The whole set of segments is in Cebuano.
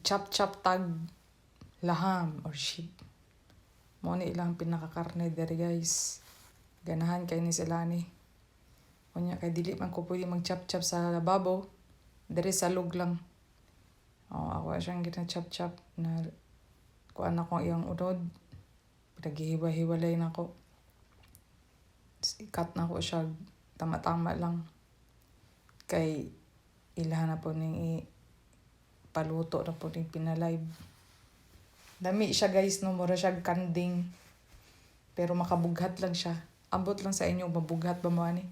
Chop chop tag laham or sheep. Mao ni ilang pinakakarne diri, guys. Ganahan kay ni sila ni. Unya kay dili man ko pwede mag chop chop sa lababo. Diri salog lang. Oh, ako siyang gina chop chop na kuan ako iyang unod. Pinaghihiwa-hiwalay na ko. I-cut na ko siya tama-tama lang. Kay ilaha na po ning i paluto na po ning pinalive. Lami siya, guys, no, mura siya kanding. Pero makabughat lang siya. Ambot lang sa inyo, mabughat ba mo ani?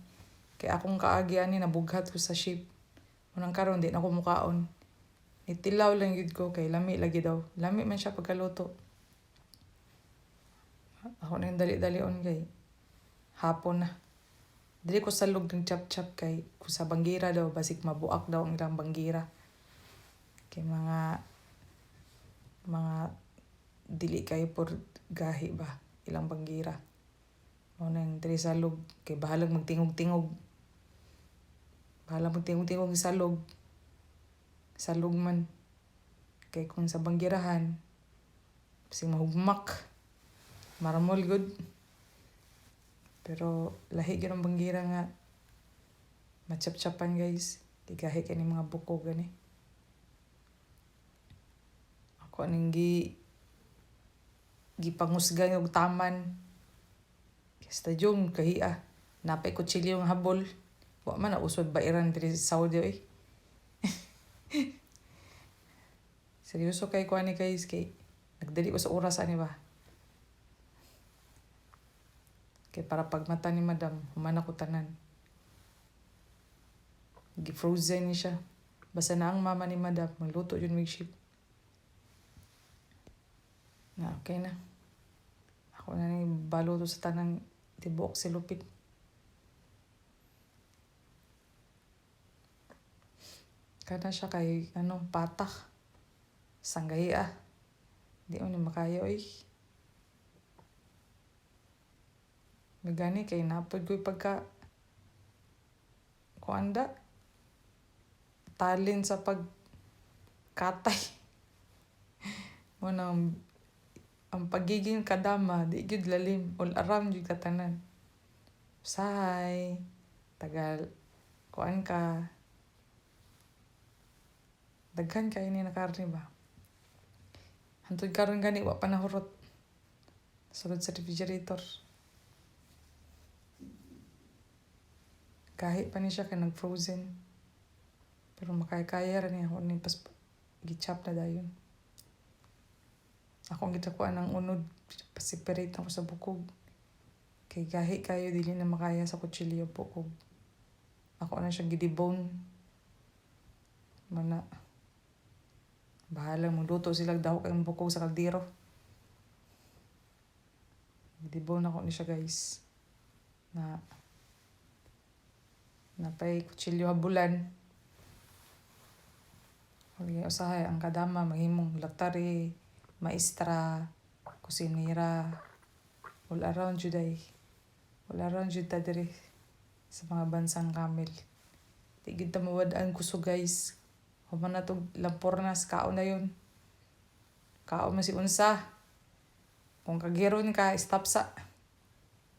Kay akong kaagi ani, nabughat ko sa sheep. Unang karon di na ko mukaon. Nitilaw lang gyud ko kay lami lagi daw. Lami man siya pagkaluto. Ako na yung dali-dalion kay hapon na. Dili ko salog ng chop-chop kay kung sa banggira daw, basig mabuak daw ang ilang banggira. Kay mga dili kay por gahi ba ilang banggira. Mao na yung diri salog kay bahalag magtingog-tingog. Bahalag magtingog-tingog salog. Salog man. Kay kung sa banggirahan, basig mahugmak. Maramol gud. Pero lahi gyud ang banggira nga machap-chapan, guys. Kay gahi kay ni mga buko gani. Ako aning gipangusgan og taman. Kasta jong kahia. Napay kutsilyo nga habol. Wa man na usod bairan diri sa Saudi oy. Seryoso kay ko ani, guys, kay nagdali ko sa oras ani ba. Kay para pagmata ni madam, human ako tanan. Gi-frozen ni siya. Basta na ang mama ni madam, magluto yun mig sheep. Na okay na. Ako na ni baluto sa tanang tibuok si Lupit. Kana siya kay ano, patak. Sanggahi ah. Di mo ni makaya oy. Magani kay napod ko'y pagka kuanda talent sa pagkatay. Mo nang ang pagiging kadama di gyud lalim, all around gyud katanan. Usahay tagal kuan ka, daghan kay ni na karne ba. Hantod karon gani wa pa nahurot. Sulod sa refrigerator. Gahi pa ni siya kay nag-frozen. Pero makaya-kaya ra niya ako ni pas gi-chop na dayon. Ako ang gitakuan ng unod, pa-separate na ko sa bukog. Kay gahi kayo, dili na makaya sa kutsilyo bukog. Ako na siya gidibone. Mana. Bahala magluto sila daw kay bukog sa kaldero. Gidibone ako ni siya, guys. Na napay kutsilyo habulan. Uy, usahay ang kadama mahimong latari, maestra, kusinera, all around jud ay. All around jud ta diri sa mga bansang kamel. Di gyud ta mawad-an kusog, guys. Human na tog lampornas, kaon na yun. Kaon mo si unsa. Kung kagiron ka, stop sa.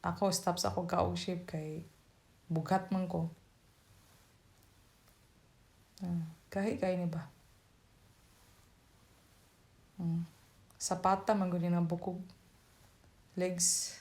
Ako, stop sa ako kaog sheep kay bughat man ko. Ah, gahi kay ni ba? Sapata man gud ni nga bukog. Legs.